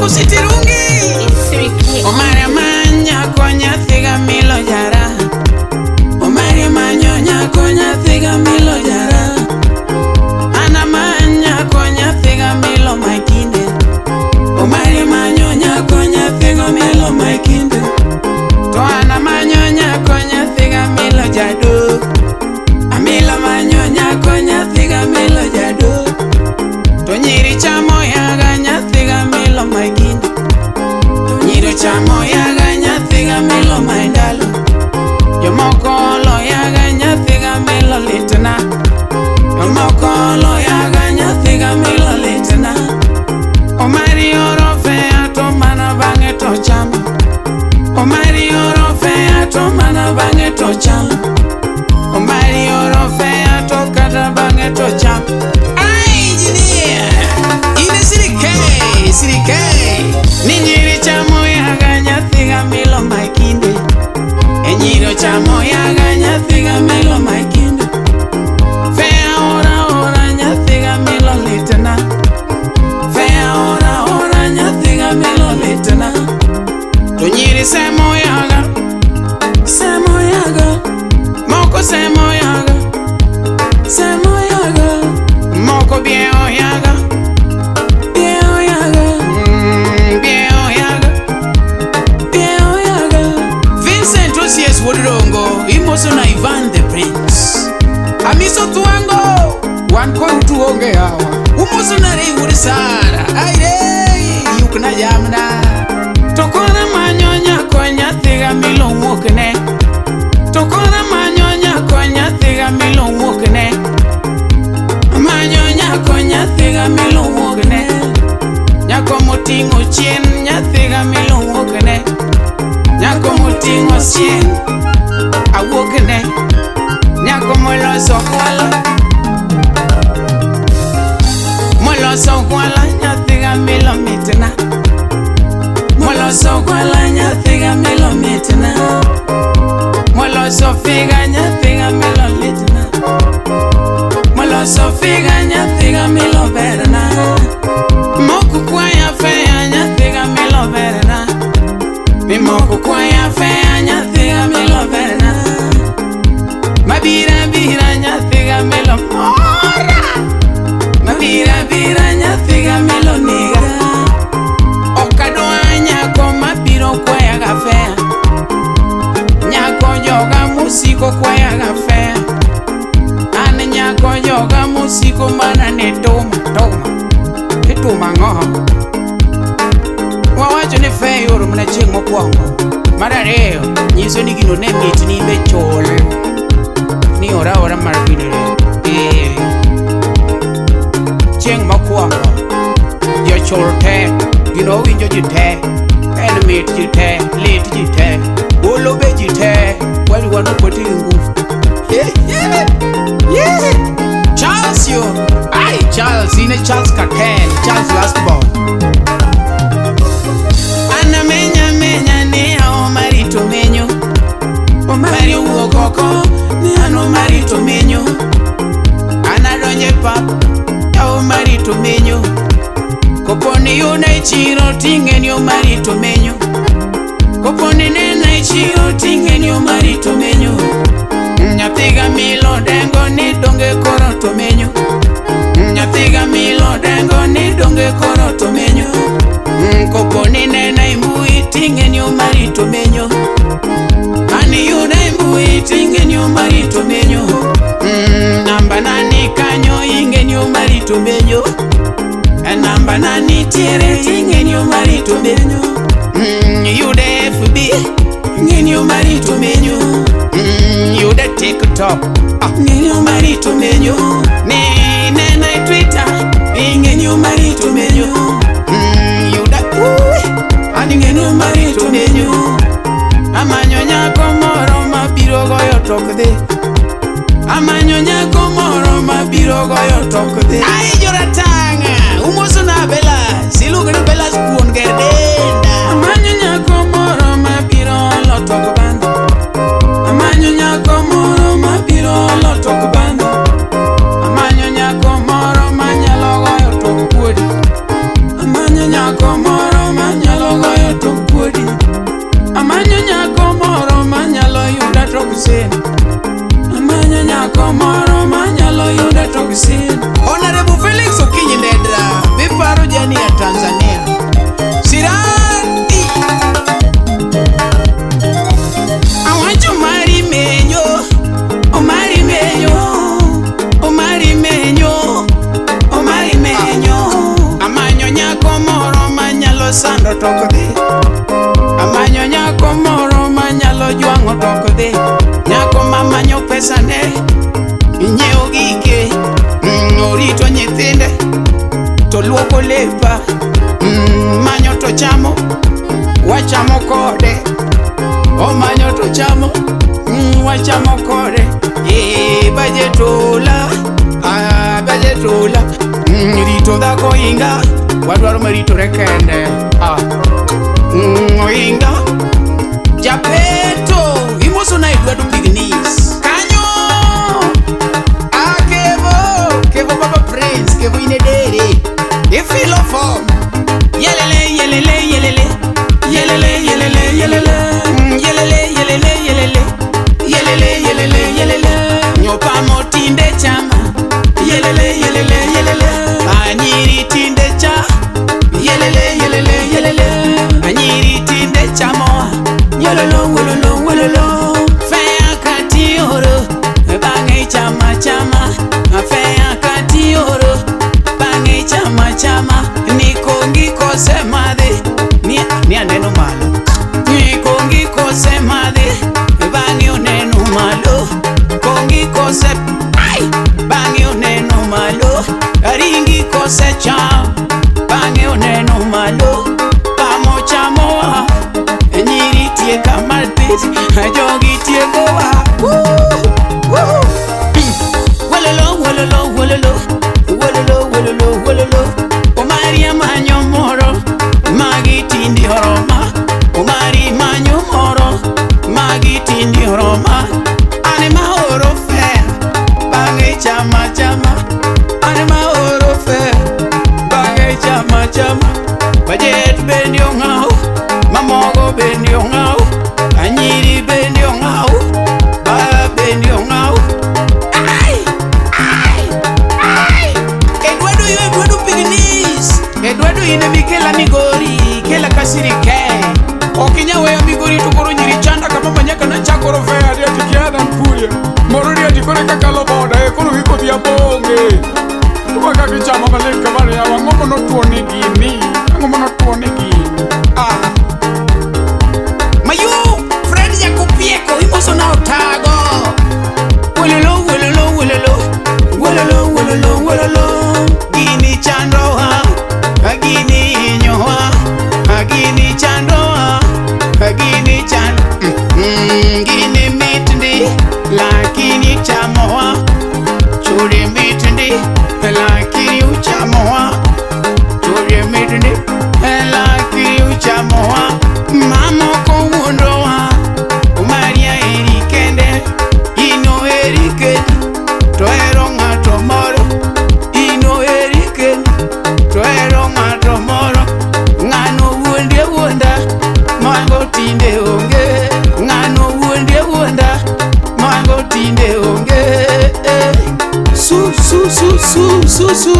Nyako sitirungi. It's 3K. Omari manya nyathiga milo jara. Omari manyo nyako nyathiga milo jara. Ana manya nyathiga milo makinde. Omari manyo nyako nyathiga milo makinde. To ana manyo nyako nyathiga milo jado. Amilo manyo nyako nyathiga milo jado. To nyiri chamo yaga nyathiga milo makinde. Nyiro chamo yaga nyathiga milo maindalo. Jomoko olo yaga nyathiga milo litna. Jomoko olo yaga nyathiga milo litna. Omari oro fea to mana bang'e to chamo. Omari oro fea to mana bang'e to chamo. Omari oro fea to kata bang'e to chamo. Ai engineer, ine sirike, sirike. Ni nyiri chamo yaga nyathiga milo makinde. E nyiro chamo yaga nyathiga milo makinde. Fea ora ora nyathiga milo litna. Fea ora ora nyathiga milo litna. To nyiri semo yaga, semo yaga. Moko semo yaga, semo yaga. Moko bieo yaga, bieo yaga. Bieo yaga, bieo yaga. Vincent Osies Wuodrongo, imoso na Ivan the Prince. Amiso Tuango, wan kod utu onge hawa. Umoso na Ray wuod Sara, aire, yukna jamna. To kora manyo nyako nyathiga milo wuokne. To kora manyo nyako nyathiga milo wuokne. Manyo nyako nyathiga milo wuokne. Nyako moting'o chien nyathiga milo wuokne. Nyako moting'o chien awuokne. Nyako moloso kwala, moloso kwala nyathiga milo mitna. Moloso kwala nyathiga milo mitna. Moloso figa nyathiga milo litna. Moloso figa nyathiga milo berna. Moko kwaya fea nyathiga milo berna. Mi moko kwaya fea nyathiga milo berna. Mabira bira nyathiga milo mora. Mabira bira nyathiga milo niga. Ok adwa nyako mabiro kwaya ga fea. Nyako joga mosiko kwaya ga fea. An nyako joga mosiko mana ne tuma tuma. Ituma ang'o? Wawacho ni fea ioro mana chieng' mokwongo. Mar ariyo, nyiso ni gino ne mitni be chul. Ni ora ora mar ginene. Chieng' mokwongo, jochul te, gino winjo ji te, en mit ji te, lit ji te, olo be ji te, kwani wan ok wati gi ngufu. Yeah. Charles yo, ai Charles, ine Charles Cartel, Charles Lastborn. Ana menya menya ni ao marito menyo. Omari owuok oko ni an omarito menyo. An adonjo e pap, ao marito menyo. Kopo ni yuda e chiro ting'e ni omarito menyo. Kopo ni nena e chiro ting'e ni omarito menyo. Nyathiga milo dengo ni donge koro to menyo. Nyathiga milo dengo ni donge koro to menyo. Kopo ni nena e mbui ting'e ni omarito menyo. An yuda e mbui ting'e ni omarito menyo. Namba nani kanyo ing'e ni omarito menyo. Namba nani nitiere ting'e ni omarito menyo. Yude FB ing'e ni omarito menyo. Yude TikTok ing'e ni omarito menyo. Ni nena e Twitter ing'e ni omarito menyo. Yuda an ing'e ni omarito menyo. Amanyo nyako moro mabiro goyo tok dhi. Amanyo nyako moro mabiro goyo tok dhi. Ai joratang'a, umoso na Belas, iluongo ni Belas kuon ger denda. Amanyo nyako moro mabiro olo tok bando. Amanyo nyako moro mabiro olo tok bando. Amanyo nyako moro manyalo goyo tok kuodi. Amanyo nyako moro nyako moro manyalo yuda toksin. Honorable Felix Okinyi Ndedra, miparo jani ya Tanzania. Sirati awacho mari menyo, omari menyo, omari menyo, omari menyo. Amanyo nyako moro manyalo sando tok dhi. Amanyo nyako moro manyalo jwang'o tok dhi. Nyako mamanyo pesa ne nyiewo gike, orito nyithinde to luoko lepa, manyo to chamo, wachamo kode. Omanyo to chamo, wachamo kode. E bajetula, ah, bajetula, rito dhako inga, wadwaro maritore kende. Ah. Oinga Japeto imoso na Eduardo Pignis kanyo. Ah, Kevo, Kevo Baba Prince, Kevo inedere ifilo form. Yelele yelele yelele yelele yelele yelele, yelele yelele yelele yelele yelele yelele. Nyopa motinde chama yelele yelele yelele. Anyiri tinde cha yelele yelele yelele. Anyiri tinde chamoa yololo wololo wololo. Fea kati oro bang'e chama chama. Fea kati oro bang'e chama chama. Nikongi kose madhi ni aneno malo. Nikongi kose madhi bang'e oneno malo. Kongi kose ai bang'e oneno malo. Ringi kose cham bang'e oneno malo. Pamo chamoa nyiri tieka matis jogi tiekowa. Woo, woo. Wololo wololo wololo wololo wololo wololo. Omari amanyo moro magi tindi oroma. Omari manyo moro magi tindi oroma. Ane ma oro fe bang'e chama chama. Ane ma oro fe bang'e chama chama. Bajet bende ong'aw, mamogo bende ong'aw, anyiri bende ong'aw, ba bende ong'aw. Ai! Ai! Ai! Eduardo yo Eduardo Pignis. Eduardo ine mikela Migori, kela kasirike. Ok inyal weyo Migori to koro nyiri chanda kama manyaka nachakoro Koro fe adi ati kia dan kuria. Moro ni ati kore kakalo boda e koro giko dhi abonge. Kuma kaka ichamo malit kamano yawa ang'o manotuo ni gini? Ang'o manotuo ni gini? Ah. Mayu, Fred Jakupieko, imoso na otago. Wololo, wololo, wololo. Wololo, wololo, wololo. Gini chandowa, gini hinyowa, gini chandowa, gini chan. Gini mit ndi, lakini chamowa. Churi mit ndi, lakini uchamowa. Churi mit ndi, lakini uchamowa. Mamoko wuondowa, Maria eri kende, ino eri kendi, to hero ng'ato moro. Ino eri kendi, to hero ng'ato moro. Ng'ano wuondi awuonda, mago tinde onge. Ng'ano wuondi awuonda, mago tinde onge. Su su su su su su.